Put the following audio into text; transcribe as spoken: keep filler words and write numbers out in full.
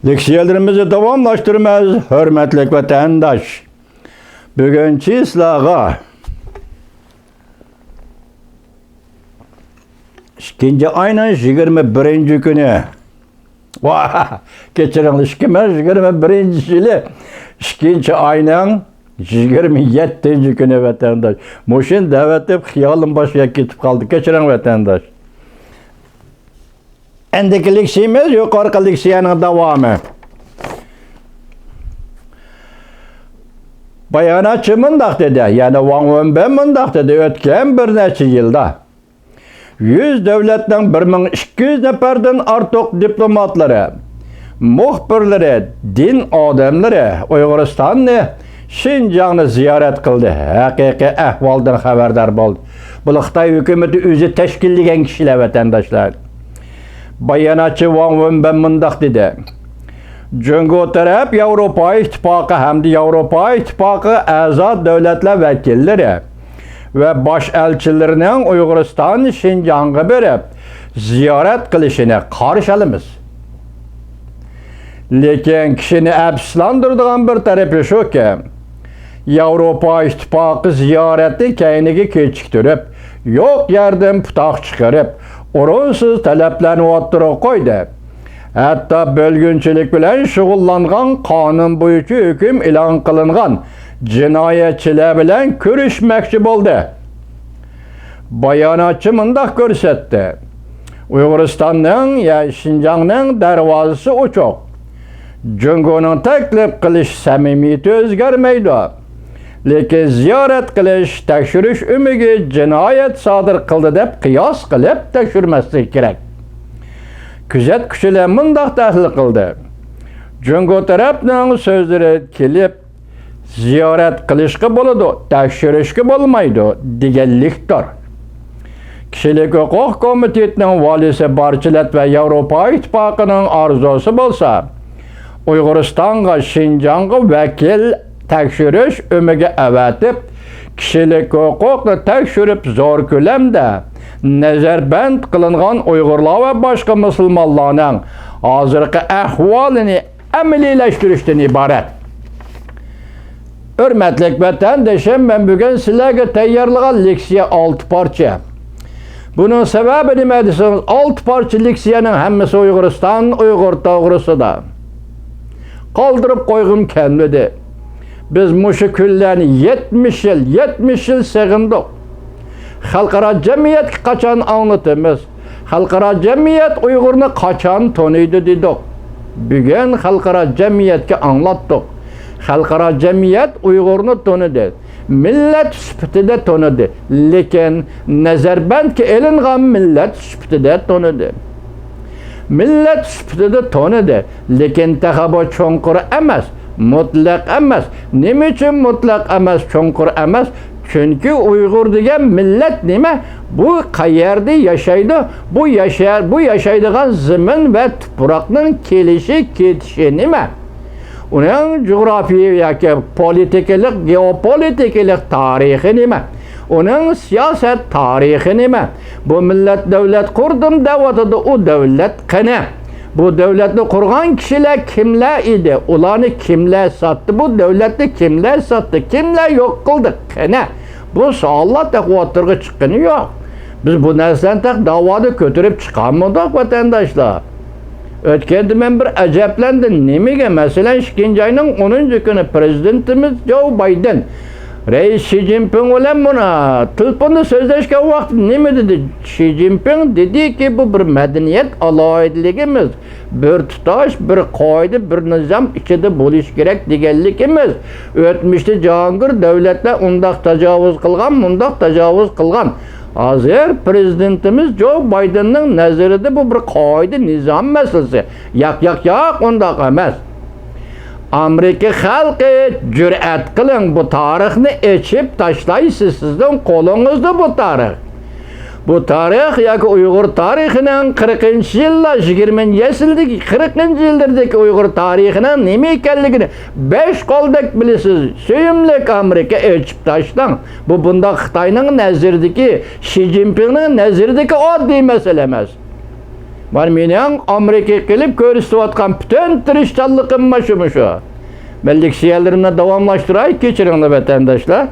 لېكسىيەلىرىمىزنى داۋاملاشتۇرىمىز، ھۆرمەتلىك ۋەتەنداش. بۈگۈن چىسلاغا ئىككىنچى ئاينىڭ يىگىرمە بىرىنچى كۈنى. ۋاھ، كەچۈرۈڭلار، ئىككى مىڭ يىگىرمە بىرىنچى يىلى ئىككىنچى ئاينىڭ يىگىرمە يەتتىنچى كۈنى، ۋەتەنداش. مۇشۇنى دەۋېتىپ، خىيالىم باشقا يەرگە كېتىپ قالدى. كەچۈرۈڭ، ۋەتەنداش. ئەندىكى لېكسىيەمىز يۇقىرىقى لېكسىيەنىڭ داۋامى. باياناتچى مۇنداق دېدى، يەنى ۋاڭ ۋېنبىن مۇنداق دېدى، ئۆتكەن بىر نەچچە يىلدا يۈز دۆلەتنىڭ بىر مىڭ ئىككى يۈز نەپەردىن ئارتۇق دىپلوماتلىرى، مۇخبىرلىرى، دىن ئادەملىرى ئۇيغۇرىستاننى، شىنجاڭنى زىيارەت قىلدى، ھەقىقىي ئەھۋالدىن خەۋەردار بولدى. بۇلار خىتاي ھۆكۈمىتى ئۆزى تەشكىللىگەن كىشىلەر، ۋەتەنداشلار. باياناتچى ۋاڭ ۋېنبىن مۇنداق دېدى، جۇڭگو تەرەپ ياۋروپا ئىتتىپاقى ھەمدە ياۋروپا ئىتتىپاقىغا ئەزا دۆلەتلەر ۋەكىللىرى ۋە باش ئەلچىلىرىنىڭ ئۇيغۇرىستان شىنجاڭغا بېرىپ زىيارەت قىلىشىنى قارشى ئالىمىز. لېكىن كىشىنى ئەپسۇسلاندۇرىدىغان بىر تەرىپى شۇكى، ياۋروپا ئىتتىپاقى زىيارەتنى كەينىگە كېچىكتۈرۈپ، يوق يەردىن پۇتاق چىقىرىپ، ئورۇنسىز تەلەپلەرنى ئوتتۇرىغا قويدى. ھەتتا بۆلگۈنچىلىك بىلەن شۇغۇللانغان، قانۇن بويىچە ھۆكۈم ئېلان قىلىنغان جىنايەتچىلەر بىلەن كۆرۈشمەكچى بولدى. باياناتچى مۇنداق كۆرسەتتى، ئۇيغۇرىستاننىڭ يا شىنجاڭنىڭ دەرۋازىسى ئوچۇق. جۇڭگونىڭ تەكلىپ قىلىش سەمىمىيىتى ئۆزگەرمەيدۇ. لېكىن زىيارەت قىلىش، تەكشۈرۈش ئۆمىكى جىنايەت سادىر قىلدى دەپ قىياس قىلىپ تەكشۈرمەسلىك كېرەك. كۆزەتكۈچىلەر مۇنداق تەھلىل قىلدى، جۇڭگو تەرەپنىڭ سۆزلىرى كېلىپ، زىيارەت قىلىشقا بولىدۇ، تەكشۈرۈشكە بولمايدۇ دېگەنلىكتۇر. كىشىلىك ھوقۇق كومىتېتىنىڭ ۋالىسى بارچىلەت ۋە ياۋروپا ئىتتىپاقىنىڭ ئارزۇسى بولسا، ئۇيغۇرىستانغا، شىنجاڭغا ۋەكىل تەكشۈرۈش ئۆمىكى ئەۋەتىپ، كىشىلىك ھوقۇقنى تەكشۈرۈپ، زور كۆلەمدە نەزەربەند قىلىنغان ئۇيغۇرلار ۋە باشقا مۇسۇلمانلارنىڭ ھازىرقى ئەھۋالىنى ئەمەلىيلەشتۈرۈشتىن ئىبارەت. ھۆرمەتلىك ۋەتەندىشىم، مەن بۈگۈن سىلەرگە تەييارلىغان لېكسىيە ئالتە پارچە. بۇنىڭ سەۋەبى نېمە دېسىڭىز، ئالتە پارچە لېكسىيەنىڭ ھەممىسى ئۇيغۇرىستان، ئۇيغۇر توغرىسىدا. قالدۇرۇپ قويغۇم كەلمىدى. بىز مۇشۇ كۈنلەرنى يەتمىش يىل، يەتمىش يىل سېغىندۇق. خەلقئارا جەمئىيەتكە قاچان ئاڭلىتىمىز؟ خەلقئارا جەمئىيەت ئۇيغۇرنى قاچان تونۇيدۇ دېدۇق. بۈگۈن خەلقئارا جەمئىيەتكە ئاڭلاتتۇق. خەلقئارا جەمئىيەت ئۇيغۇرنى تونۇدى. مىللەت سۈپىتىدە تونۇدى. لېكىن نەزەربەندكە ئېلىنغان مىللەت سۈپىتىدە تونۇدى. مىللەت سۈپىتىدە تونۇدى. لېكىن تېخى بۇ چوڭقۇر ئەمەس، مۇتلەق ئەمەس. نېمە ئۈچۈن مۇتلەق ئەمەس، چوڭقۇر ئەمەس؟ چۈنكى ئۇيغۇر دېگەن مىللەت نېمە؟ بۇ قەيەردە ياشايدۇ؟ بۇ ياشا-، بۇ ياشايدىغان زېمىن ۋە تۇپراقنىڭ كېلىشى، كېتىشى نېمە؟ ئۇنىڭ جۇغراپىيە ياكى پولىتىكىلىق، گېئوپولىتىكىلىق تارىخى نېمە؟ ئۇنىڭ سىياسەت تارىخى نېمە؟ بۇ مىللەت دۆلەت قۇردۇم دەۋاتىدۇ، ئۇ دۆلەت قېنى؟ بۇ دۆلەتنى قۇرغان كىشىلەر كىملەر ئىدى؟ ئۇلارنى كىملەر ساتتى؟ بۇ دۆلەتنى كىملەر ساتتى؟ كىملەر يوق قىلدى؟ قېنى؟ بۇ سوئاللار تېخى ئوتتۇرىغا چىققىنى يوق. بىز بۇ نەرسىلەرنى تېخى داۋادا كۆتۈرۈپ چىقالمىدۇق، ۋەتەنداشلار. ئۆتكەندە مەن بىر ئەجەبلەندىم. نېمىگە؟ مەسىلەن، ئىككىنچى ئاينىڭ ئونىنچى كۈنى پىرېزىدېنتىمىز جو بايدېن رەئىس شى جىنپىڭ بىلەن مۇنا تېلېفوندا سۆزلەشكەن ۋاقتىدا نېمە دېدى؟ شى جىنپىڭ دېدىكى، بۇ بىر مەدەنىيەت ئالاھىدىلىكىمىز، بىر تۇتاش، بىر قائىدە، بىر نىزام ئىچىدە بولۇش كېرەك دېگەنلىكىمىز. ئۆتمۈشتە جاھانگىر دۆلەتلەر ئۇنداق تاجاۋۇز قىلغان، مۇنداق تاجاۋۇز قىلغان. ھازىر پىرېزىدېنتىمىز جو بايدېننىڭ نەزىرىدە بۇ بىر قائىدە، نىزام مەسىلىسى. ياق، ياق، ياق، ئۇنداق ئەمەس. ئامېرىكا خەلقى، جۈرئەت قىلىڭ، بۇ تارىخنى ئېچىپ تاشلايسىز، سىزنىڭ قولىڭىزدا بۇ تارىخ. بۇ تارىخ ياكى ئۇيغۇر تارىخىنىڭ قىرىقىنچى يىللار، يىگىرمىنچى ئەسىردىكى، قىرىقىنچى يىللىرىدىكى ئۇيغۇر تارىخىنىڭ نېمە ئىكەنلىكىنى بەش قولدەك بىلىسىز. سۆيۈملۈك ئامېرىكا، ئېچىپ تاشلاڭ. بۇ بۇنداق خىتاينىڭ نەزىرىدىكى، شى جىنپىڭنىڭ نەزىرىدىكى ئاددىي مەسىلە ئەمەس. مانا مېنىڭ ئامېرىكىغا كېلىپ كۆرسىتىۋاتقان پۈتۈن تىرىشچانلىقىم مانا شۇ، مۇشۇ. مەن لېكسىيەلىرىمنى داۋاملاشتۇراي، كەچۈرۈڭلار ۋەتەنداشلار.